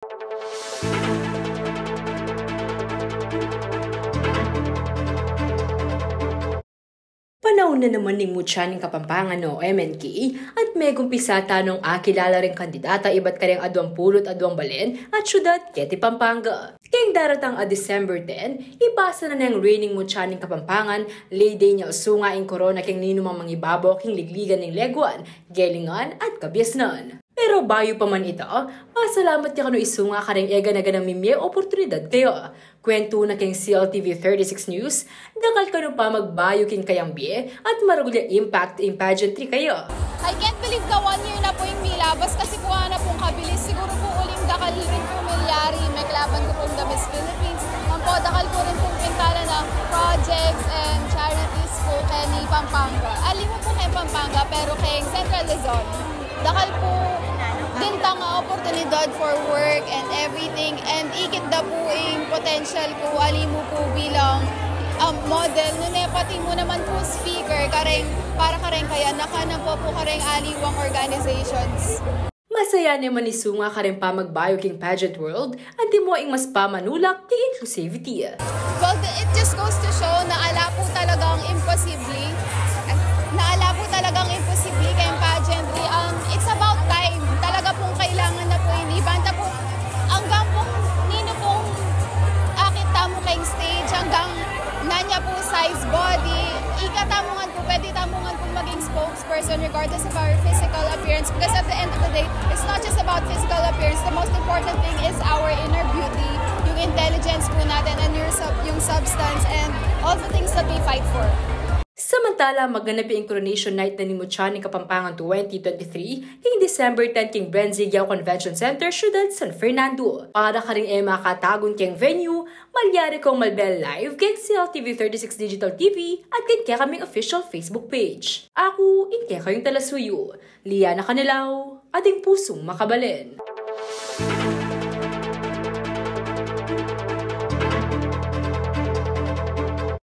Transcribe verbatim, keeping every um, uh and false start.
Panaun na naman ning Mutya ning Kapampangan o M N K, at megumpisa tana nung akilala ring kandidata ibat kareng aduang pulu't aduang balen at syudad keti Pampanga. Keng daratang a December ten, ipasa na neng reyna ning Mutya ning Kapampangan, lady nya usunga ing korona keng ninumang mangibabaw king ligligan ning Leguan, Gelingan at Kabiasnan. Pero bayu pa man ita, pasalamat ya kanu isunga kareng e gana-ganang mimie oportunidad kaya. Kuwentu na keng C L T V thirty-six News, dakal kanu pa magbayu king kayang bie at maragul ya impact ing pageantry kaya. I can't believe na one year na po yung milabas kasi po ana pong kabilis. Siguro po uling dakal rin po milyari, meklaban ko pong The Miss Philippines. Ampo, dakal po rin pong pintala na projects and charities po keni Pampanga. Ali mo po keng Pampanga, pero keng Central Luzon. Dakal po din tang oportunidad for work and everything, and ikit da po ing potential ko, ali mo po bilang, um, model. Nune pati mo naman po speaker, kareng, para kareng kaya, nakanan po po kareng aliwang organizations. Masaya ne man isunga kareng pamagbayu king pageant world, antimo ing mas pamanulak king inclusivity. Well, th- it just goes to show na ala po talagang imposible. Na ala po talagang imposible keng pageantry. Um, it's about time. Talaga pong kailangan na po ini. Banta po, anggang pong ninu pong akit tamu keng stage, anggang nanu ya po size body, ika tamu ngan po, pwede tamu ngan po maging spokesperson regardless of our physical appearance. Because at the end of the day, it's not just about physical appearance. The most important thing is our inner beauty, yung intelligence po natin, and your sub- yung substance, and all the things that we fight for. Samantala, maganap ya ing Coronation Night na ning Mutya ning Kapampangan twenty twenty-three king December ten king Bren Zigao Convention Center, Syudad San Fernando. Para karing e makatagun keng venue, malyari kong malbe live keng C L T V thirty-six Digital T V at keng kekaming official Facebook page. Aku ing kekayung talasuyu, Liana Canelao, ating pusung makabalen.